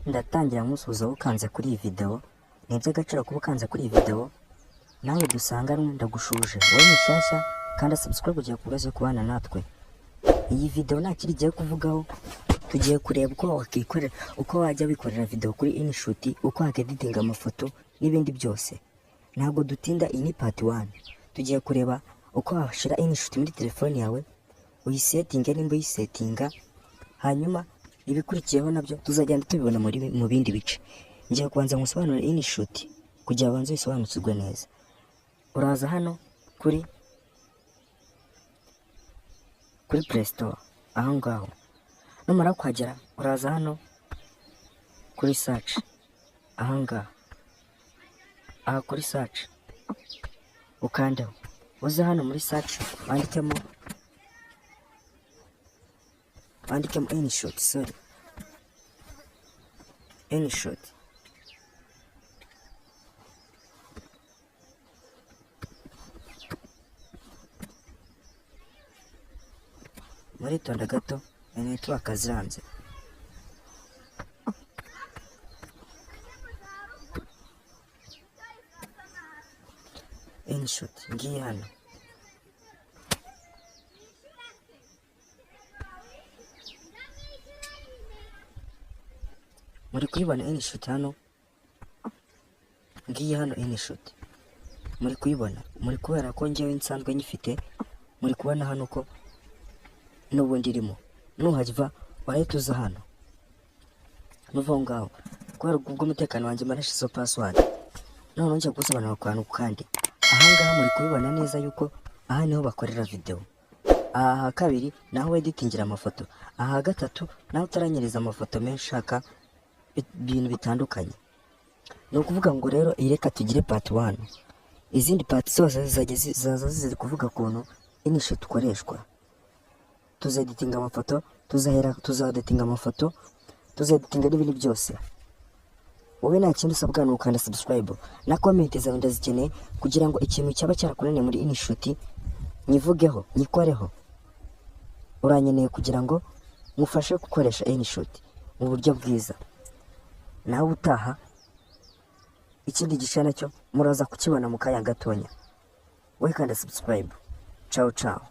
Ndatangira nkusuhuza ukanze kuri iyi video. Ni iby'agaciro kuba ukanze kuri iyi video, nawe dusanganwe, ndagushuje. Wowe mushyashya, kanda subscribe kugira ngo ukomeze kubana natwe. Iyi video nta kindi igiye kuvugaho, tugiye kureba uko wakikorera, uko wajya wikorera video kuri InShot, uko wakeditinga amafoto n'ibindi byose. Ntabwo dutinda, iyi ni part 1. Tugiye kureba uko washyira InShot muri telefone yawe, uyisetinge nimba uyisetinga, hanyuma ibikurikiyeho nabyo tuzagenda tubibona mu bindi bice. Ngiye kubanza ngusobanurire InShot kugira ngo ubanze uyisobanukirwe neza. Uraza hano kuri Play Store aho ngaho. Numara kuhagera, uraza hano kuri search aha ngaha, aha kuri search ukandeho, uze hano muri search wandikemo InShot, sorry, InShot. Muritonda gato, network ziranze. InShot ngiye hano. Muri kuyibona InShot hano? Ngiyi hano InShot, muri kuyibona? Muri kubera ko njyewe nsanzwe nyifite, muri kubona hano ko n'ubundi irimo. Nuhava urahita uza hano, nuva aho ngaho, kubera ubw'umutekano wanjye mba nashizeho password. Noneho njya gusobanura ku kantu kandi. Aha ngaha muri kubibona neza yuko aha niho bakorera video, aha ha kabiri naho weditingira amafoto, aha gatatu naho utaranyereza amafoto menshi ushaka ibintu bitandukanye. Ni ukuvuga ngo rero iyi reka tugire part 1, izindi part zose zizajya zizaza ziri kuvuga ukuntu InShot ikoreshwa. Tuzeditinga amafoto, tuzahera tuzeditinga amafoto, tuzeditinga n'ibindi byose. Wowe nta kindi usabwa, ni ukanda subscribe na comment zawe ndazikeneye, kugira ngo ikintu cyaba cyarakunaniye muri InShot nyivugeho, nyikoreho. Uranyeneye kugira ngo ngufashe gukoresha InShot mu buryo bwiza. Nawe utaha, ikindi gice nacyo muraza kukibona mu kanya gatonya. Wowe kanda subscribe. Ciao ciao.